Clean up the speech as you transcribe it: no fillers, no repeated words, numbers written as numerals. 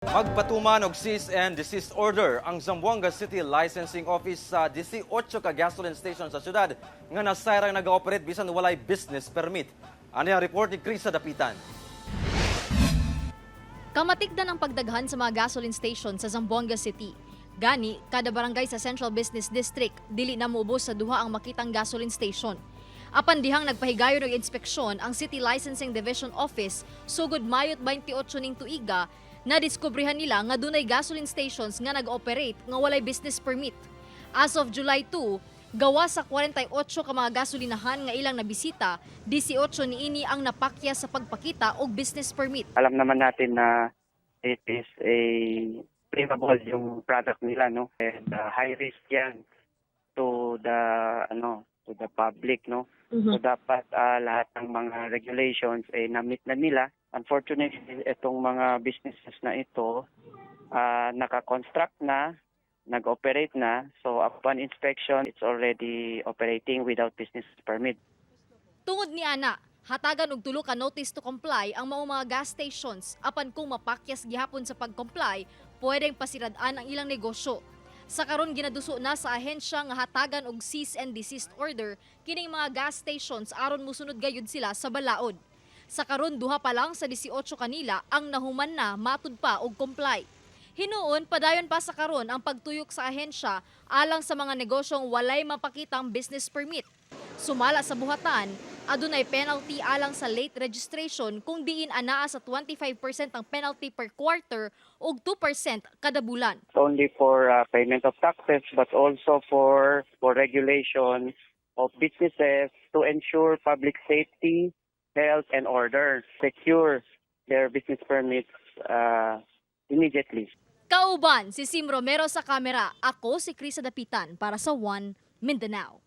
Magpatuman og cease and desist order ang Zamboanga City Licensing Office sa 18 ka gasoline station sa syudad nga nasayrang nag-ooperate bisan walay business permit. Ani ang report ni Krisa Dapitan. Kamatikdan ang pagdaghan sa mga gasoline station sa Zamboanga City. Gani, kada barangay sa Central Business District, dili na moubos sa duha ang makitang gasoline station. Apan dihang nagpahigayon og inspeksyon ang City Licensing Division Office sugod Mayo 28 ning tuiga, nadiskubrihan nila nga dunay gasoline stations nga nag-operate nga walay business permit. As of July 2, gawa sa 48 ka mga gasolinahan nga ilang nabisita, 18 niini ang napakya sa pagpakita og business permit. Alam naman natin na it is a flammable yung product nila, no? And high risk yan to the ano to the public, no? So dapat lahat ng mga regulations ay na-meet na nila. Unfortunately, itong mga businesses na ito, naka-construct na, nag-operate na. So upon inspection, it's already operating without business permit. Tungod ni ana, hatagan og tulo ka notice to comply ang maong mga gas stations, apan kung mapakyas gihapon sa pag-comply, pwedeng pasirad-an ang ilang negosyo. Sa karon, ginaduso na sa ahensya nga hatagan og cease and desist order kining mga gas stations aron musunod gayud sila sa balaod. Sa karon, duha pa lang sa 18 kanila ang nahuman na matud pa og comply. Hinuon, padayon pa sa karon ang pagtuyok sa ahensya alang sa mga negosyong walay mapakitang business permit. Sumala sa buhatan, adunay penalty alang sa late registration kung diin anaa sa 25% ang penalty per quarter ug 2% kada bulan. Not only for payment of taxes but also for regulation of businesses to ensure public safety, health, and order. Secure their business permits immediately. Kauban si Sim Romero sa kamera. Ako si Krisa Dapitan para sa One Mindanao.